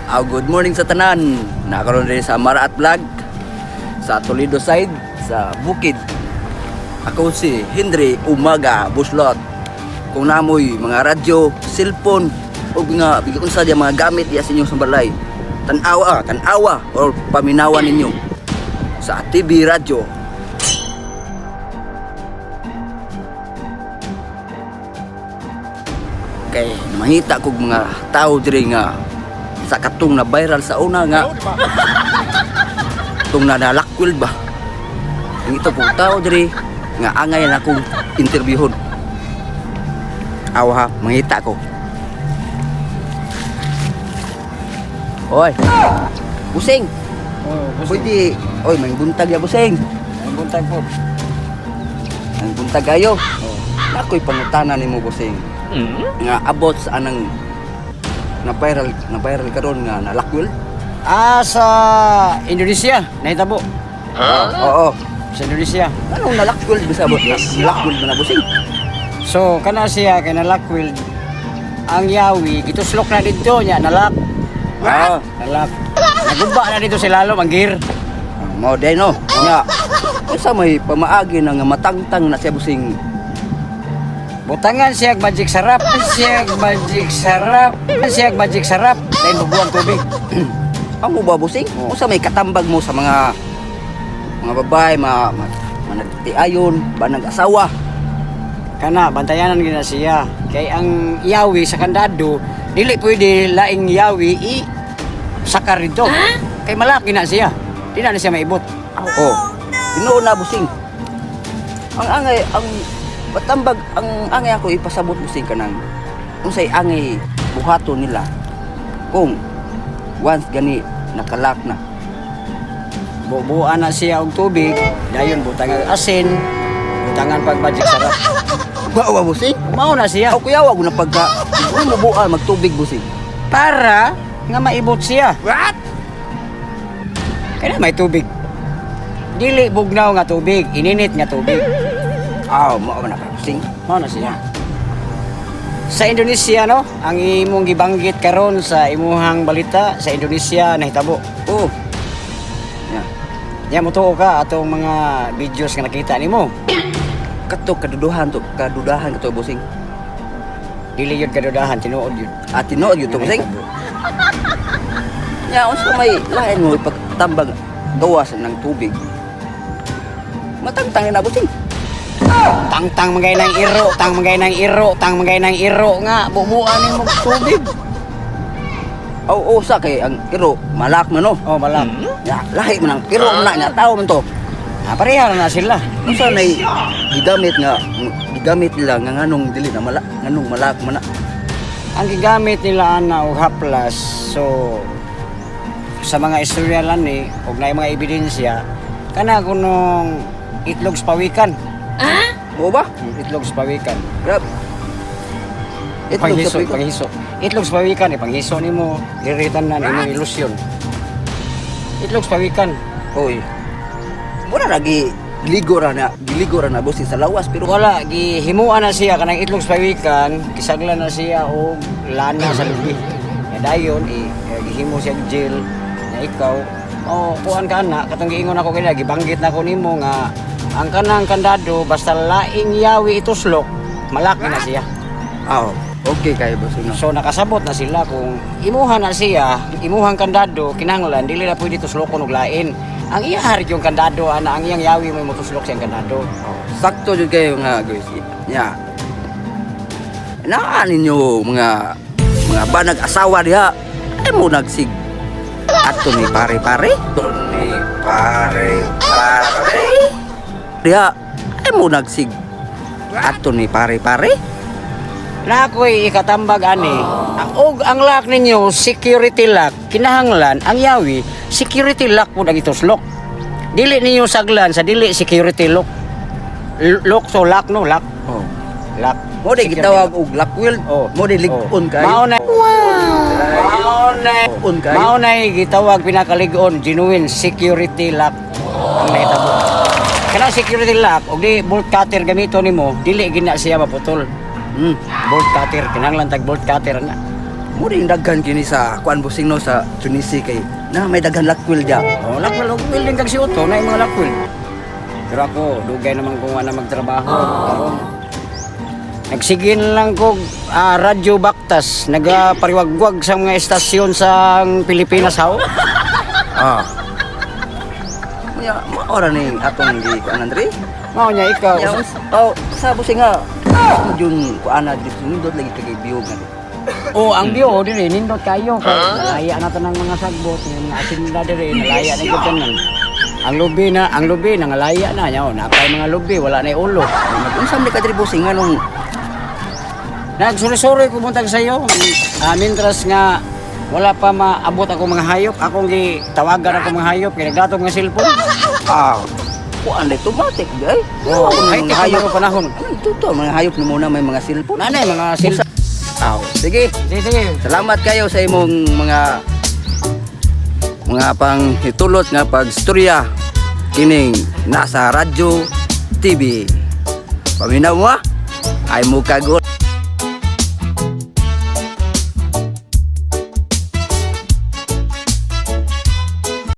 Good morning sa tanan. Nakaroon rin sa Maraat Vlog sa Toledo side sa Bukid. Ako si Henry Umaga Buslot. Kung namoy mga radyo, cellphone o mga bigyan unsa diya mga gamit diya sa inyong sa balay. Tan-awa, tan-awa or paminawa ninyo sa TV radyo. Kay mangita kog mga tao diri nga sa katong na viral sa una nga tung na nalakwil ba. Mangita kog tao diri nga angay na akong interviewon. Awa ha, mangita ko. Oy. Busing. Oh, Pwede. Oy, may buntag ya, busing. Ang buntag po. Ang buntag ayo. Oh. Nakoy pangutana nimo, busing. Nga abot sa anang na viral karon nga nalakwil. Ah, sa Indonesia, nahitabo. Oo. Sa Indonesia. Anong nalakwil bisa abot na nalakwil ba na, busing? So, kana siya kay nalakwil ang yawi gituslok na didto niya nalak. Ah, Nalak. Naguba na dito si Lalo ang gear. Mao day no. Nga unsa may pamaagi na nga matangtang na siya, busing? Butangan siya og magic sarap, siya og magic sarap, siya og magic sarap. Dahil bubuang tubig. Amo ba, busing? Oo. Unsa may katambag mo sa mga babae, mga nagtiayon, ba nag-asawa? Kana bantayanan gina siya. Kay ang yawi sa kandado, dili pwede laing yawi i sakar dito. Kay malaki na siya. Di na siya maibot. Oh. Tinuod na, busing. Ang angay ang patambag ang angay ako ipasabot, busing, kanang unsay angay buhaton nila kung once gani nakalak na. Bubuan na siya og tubig, dayon butangan asin, butangan pag magic sarap. Wa wa, busing. Mao na siya Aw kuya, wag na pagka ano mo buan magtubig, busing. Para nga maibot siya. What? Kaya may tubig. Dili bugnaw nga tubig, ininit nga tubig. Aw, mao man na ka, busing. Mao na siya. Sa Indonesia no, ang imong gibanggit karon sa imuhang balita sa Indonesia nahitabo. Oh. Ya. Nya motuo ka atong mga videos nga nakita nimo. Kato kaduduhan to, kadudahan kato, busing. Dili yun kadudahan, tinuod yun. Ah, tinuod yun to, busing. Nya unsa may lain mo ipagtambag gawas ng tubig? Matangtang na, busing. Tangtang magay ng iro, tang magay ng iro, tang magay ng iro nga bubuan nimo og tubig. Aw, oh, sa kay ang iro malak man no. Oh, malak. Ya, lahi man ang iro man na nya tao man to. Ah, pareha na sila. Unsa nay gigamit nga gigamit nila nga nganong dili na malak, nganong malak man na? Ang gigamit nila ana og haplas, so sa mga istorya lang ni og naay mga ebidensya kana kunong itlog sa pawikan. Mo ba? Itlog sa pawikan. Grab. Itlog sa Panghiso, pawikan. panghiso. Itlog sa pawikan, eh, panghiso nimo, diritan na nimo ilusyon. Itlog sa pawikan. Oy. Mura lagi giligo ra na, busing, sa lawas pero Wala gihimuan na siya kanang itlog sa pawikan, gisaglan na siya og lana sa lubi. Ya dayon i eh, gihimo siya og gel na ikaw oh kuan ka na katong giingon ako kanina, gibanggit na ko nimo nga ang kanang kandado basta laing yawi ituslok malaki na siya. Aw, okay kayo, busing, no. So nakasabot na sila kung imuha na siya, imuhang kandado kinahanglan dili na pwede tuslokon og lain. Ang iya hari yung kandado ana ang iyang yawi may motuslok siyang kandado. Oh, sakto jud kayo nga guys. Ya. Naa ninyo mga banag asawa diha. Ay mo nagsig. Ato ni pare-pare. Ato ni pare-pare. Diha. Ay mo nagsig. Ato ni pare-pare. Na ako'y ikatambag ani. Og ang lock ninyo security lock, kinahanglan ang yawi security lock pud ang ituslok. Dili ninyo saglan sa dili security lock. Lock so lock no lock. Oh. Lock. Mo di Security gitawag lock. og lockwell. Oh. Mo di lig-on kayo. Mao na. Mao na. Lig-on kayo. Mao na gitawag pinakalig-on genuine security lock ang nahitabo. Kana security lock og di bolt cutter gamito nimo, dili gina siya maputol. Bolt cutter kinahanglan tag bolt cutter na. Mo rin daghan kini sa kuan, bossing, no, sa Tunisia kay na may daghan lakwil dia. Oh, lakwil og building kag si Otto na mga lakwil. Pero ako, dugay naman kung wala magtrabaho. Karon nagsige na lang ko radyo Baktas, nagapariwagwag sa mga estasyon sa Pilipinas haw. Munya maora ni atong gi kuan, Andre. Mao niya ikaw. Nya, oh, sa bossing nga. Jun kuan na dito nindot lagi kay biyog na. Oh, ang biyo dire nindot kayo kay nalaya na tanang mga sagbot, yung mga asinda dire nalaya na gyud tanan. Ang lubi na, ang lubi nangalaya na nya, oh, napay mga lubi, wala na ulo. Unsa man ka diri, bossing, nganong Nagsuri-suri ko buntag sa iyo. Mintras nga wala pa maabot ako mga hayop, akong gitawagan ako mga hayop kay nagdato mga cellphone. Kuan le automatic day. Oh, Ay, ay hayop panahon. Ano totoo mga hayop na muna may mga cellphone. Nanay mga cellphone. Aw, sige. Sige, sige. Salamat kayo sa imong mga panghitulot nga pagstorya kining nasa radyo TV. Paminaw mo, ah. Ay mo kagol.